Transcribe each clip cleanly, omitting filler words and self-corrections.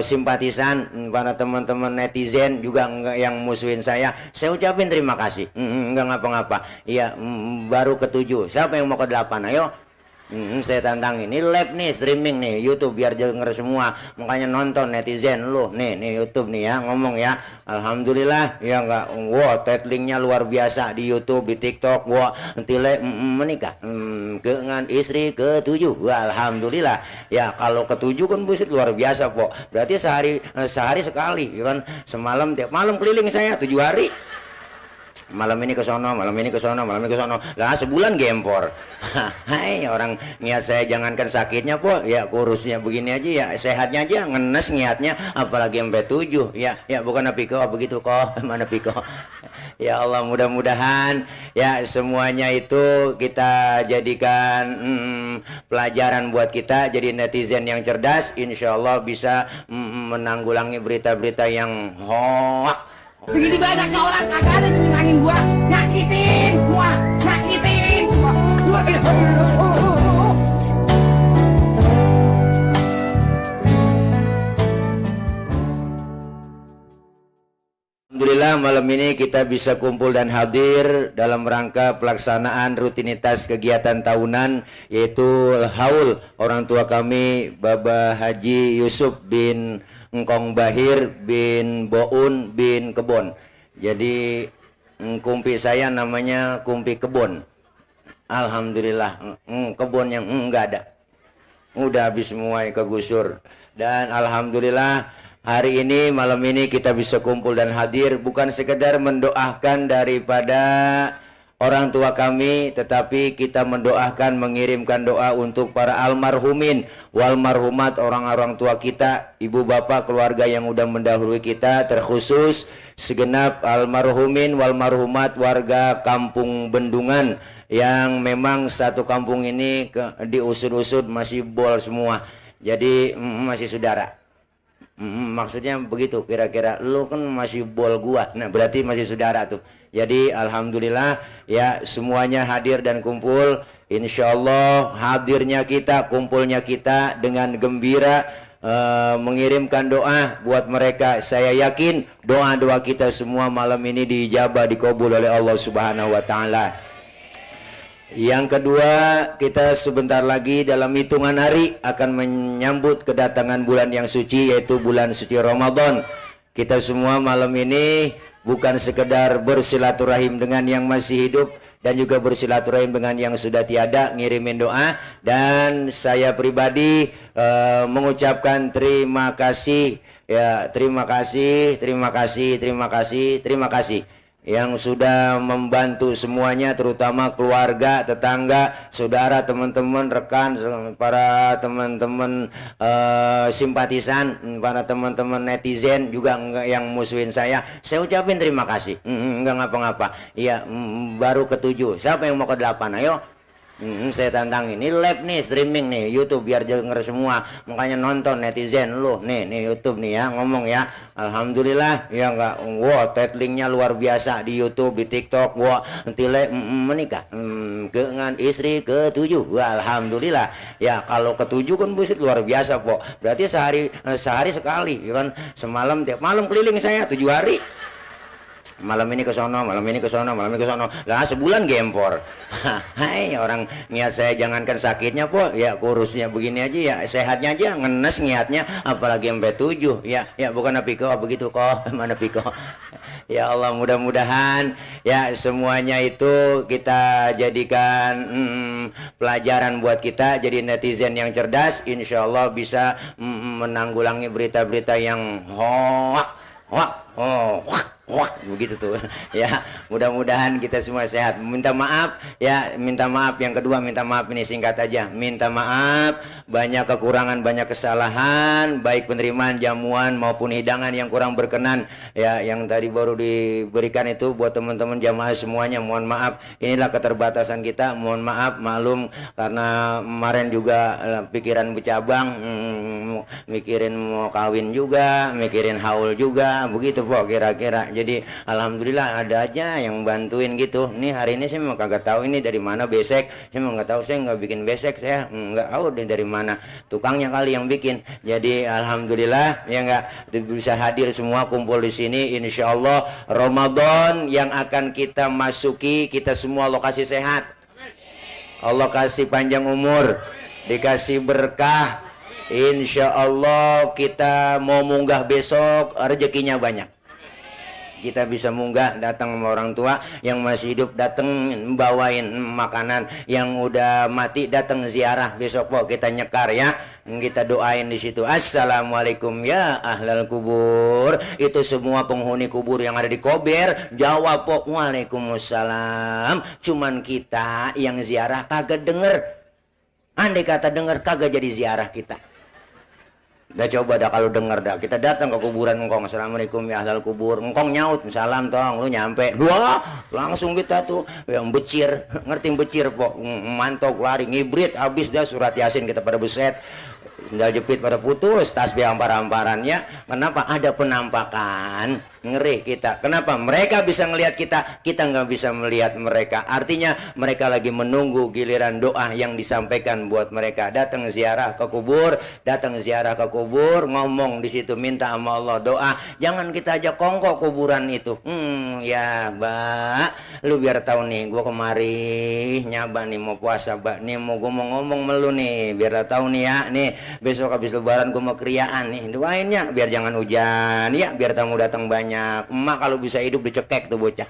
simpatisan, para teman-teman netizen juga yang musuhin saya ucapin terima kasih. Enggak ngapa-ngapa. Iya, baru ketujuh. Siapa yang mau ke-8? Ayo. Saya tantang ini live nih, streaming nih YouTube biar denger semua, makanya nonton netizen lu nih YouTube nih ya, ngomong ya. Alhamdulillah ya, enggak, wow, linknya luar biasa di YouTube, di TikTok. Wow, tile menikah dengan istri ke-7. Wah, alhamdulillah ya. Kalau ke-7 kan buset luar biasa kok, berarti sehari sekali kan. Semalam tiap malam keliling saya 7 hari, malam ini ke sono, malam ini ke sono, malam ini ke sono. Lah sebulan gempor. Hai, orang niat saya jangankan sakitnya po, ya kurusnya begini aja ya, sehatnya aja ngenes niatnya, apalagi sampai 7. Ya, bukan piko begitu kok. Mana piko? Ya Allah, mudah-mudahan ya semuanya itu kita jadikan pelajaran buat kita, jadi netizen yang cerdas, insya Allah bisa menanggulangi berita-berita yang hoak. Begini banyaknya orang kagak ada yang nyenangin gua, nyakitin semua. Gua kayak Alhamdulillah malam ini kita bisa kumpul dan hadir dalam rangka pelaksanaan rutinitas kegiatan tahunan, yaitu haul orang tua kami Bapak Haji Yusuf bin Engkong Bahir bin Boun bin Kebon. Jadi kumpi saya namanya kumpi kebon. Alhamdulillah kebon yang enggak ada, udah habis semua kegusur. Dan alhamdulillah hari ini, malam ini kita bisa kumpul dan hadir bukan sekedar mendoakan daripada orang tua kami, tetapi kita mendoakan, mengirimkan doa untuk para almarhumin wal marhumat, orang-orang tua kita, ibu bapak, keluarga yang udah mendahului kita, terkhusus segenap almarhumin wal marhumat warga kampung Bendungan yang memang satu kampung ini diusut-usut masih bol semua, jadi masih saudara. Maksudnya begitu, kira-kira lu kan masih bol gua, nah berarti masih saudara tuh. Jadi alhamdulillah ya semuanya hadir dan kumpul. Insya Allah hadirnya kita, kumpulnya kita dengan gembira, mengirimkan doa buat mereka. Saya yakin doa-doa kita semua malam ini diijabah, dikabul oleh Allah Subhanahu wa taala. Yang kedua, kita sebentar lagi dalam hitungan hari akan menyambut kedatangan bulan yang suci, yaitu bulan suci Ramadan. Kita semua malam ini bukan sekedar bersilaturahim dengan yang masih hidup dan juga bersilaturahim dengan yang sudah tiada, ngirimin doa. Dan saya pribadi mengucapkan terima kasih ya, terima kasih yang sudah membantu semuanya, terutama keluarga, tetangga, saudara, teman-teman, rekan, para teman-teman simpatisan, para teman-teman netizen juga yang musuhin saya ucapin terima kasih. Enggak ngapa-ngapa. Iya, baru ke-7. Siapa yang mau ke-8? Ayo. Saya tantang ini live nih, streaming nih YouTube biar denger semua, makanya nonton netizen lu nih YouTube nih ya, ngomong ya. Alhamdulillah ya, enggak, wow, linknya luar biasa di YouTube, di TikTok. Wow, tile menikah dengan istri ke-7. Wah, alhamdulillah ya. Kalau ke-7 kan buset luar biasa kok, berarti sehari sekali kan. Semalam tiap malam keliling saya 7 hari, malam ini ke sono, malam ini ke sono, malam ini ke sono. Lah sebulan gempor. Hai, orang niat saya jangankan sakitnya po, ya kurusnya begini aja ya, sehatnya aja ngenes niatnya, apalagi sampai 7. Ya, bukan piko begitu kok. Mana piko? Ya Allah, mudah-mudahan ya semuanya itu kita jadikan pelajaran buat kita, jadi netizen yang cerdas, insya Allah bisa menanggulangi berita-berita yang hoak begitu tuh ya. Mudah-mudahan kita semua sehat. Minta maaf ya, minta maaf. Yang kedua, minta maaf ini singkat aja, minta maaf banyak kekurangan, banyak kesalahan, baik penerimaan jamuan maupun hidangan yang kurang berkenan ya, yang tadi baru diberikan itu buat teman-teman jamaah semuanya, mohon maaf. Inilah keterbatasan kita, mohon maaf, maklum, karena kemarin juga pikiran bercabang, mikirin mau kawin juga, mikirin haul juga, begitu kok kira-kira. Jadi Jadi alhamdulillah ada aja yang bantuin gitu. Nih hari ini saya memang kagak tahu ini dari mana besek. Saya memang nggak tahu, saya nggak bikin besek, saya nggak tahu dari mana. Tukangnya kali yang bikin. Jadi alhamdulillah ya nggak bisa hadir semua kumpul di sini. Insya Allah Ramadan yang akan kita masuki, kita semua Allah kasih sehat. Allah kasih panjang umur, dikasih berkah. Insya Allah kita mau munggah besok rezekinya banyak. Kita bisa munggah datang sama orang tua yang masih hidup, datang bawain makanan, yang udah mati datang ziarah besok pok kita nyekar ya. Kita doain di situ. Assalamualaikum ya ahlal kubur. Itu semua penghuni kubur yang ada di Kober jawab pok waalaikumsalam. Cuman kita yang ziarah kagak denger. Andai kata denger kagak jadi ziarah kita. Dah coba dah kalau denger dah, kita datang ke kuburan engkong, assalamualaikum ya ahlal kubur, engkong nyaut salam tong, lu nyampe, wah langsung kita tuh yang becir, ngerti becir pok, mantok lari ngibrit, habis dah surat yasin kita pada buset, sendal jepit pada putus, tasbih ampar-amparannya. Kenapa? Ada penampakan, ngeri kita. Kenapa? Mereka bisa ngelihat kita, kita nggak bisa melihat mereka. Artinya mereka lagi menunggu giliran doa yang disampaikan buat mereka. Datang ziarah ke kubur, datang ziarah ke kubur, ngomong di situ, minta sama Allah doa. Jangan kita aja kongkok kuburan itu. Ya, Mbak, lu biar tahu nih, gua kemari nyaba nih mau puasa, Mbak. Nih mau gua mau ngomong melu nih, biar tahu nih ya, nih besok habis lebaran gua mau kriaan nih. Doainnya biar jangan hujan ya, biar tamu datang banyak. Emak kalau bisa hidup dicekek tuh bocah.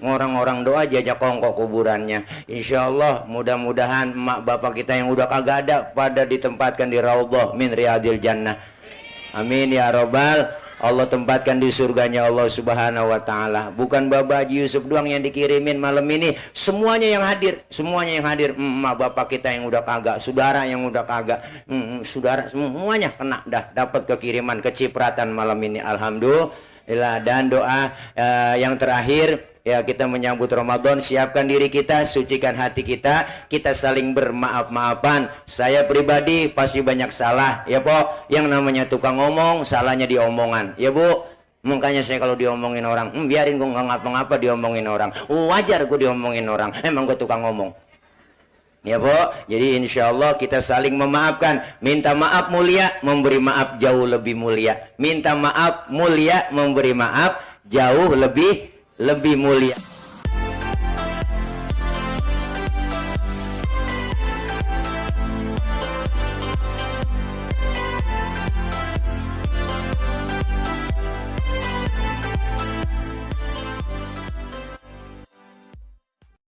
Orang-orang doa jajak kongkok kuburannya. Insya Allah mudah-mudahan emak bapak kita yang udah kagak ada pada ditempatkan di raudhah min riyadil jannah. Amin ya robbal. Allah tempatkan di surganya Allah subhanahu wa ta'ala. Bukan Bapak Haji Yusuf doang yang dikirimin malam ini, semuanya yang hadir, semuanya yang hadir. Emak bapak kita yang udah kagak, saudara yang udah kagak, saudara semuanya kena dah, dapat kekiriman kecipratan malam ini. Alhamdulillah. Dan doa yang terakhir, ya kita menyambut Ramadan, siapkan diri kita, sucikan hati kita, kita saling bermaaf-maafan. Saya pribadi pasti banyak salah, ya Pok. Yang namanya tukang ngomong, salahnya di omongan, ya Bu. Makanya saya kalau diomongin orang, biarin gue nggak ngapa-ngapa diomongin orang. Wajar gue diomongin orang, emang gue tukang ngomong. Ya Pok, jadi insya Allah kita saling memaafkan. Minta maaf mulia, memberi maaf jauh lebih mulia. Minta maaf mulia, memberi maaf jauh lebih mulia.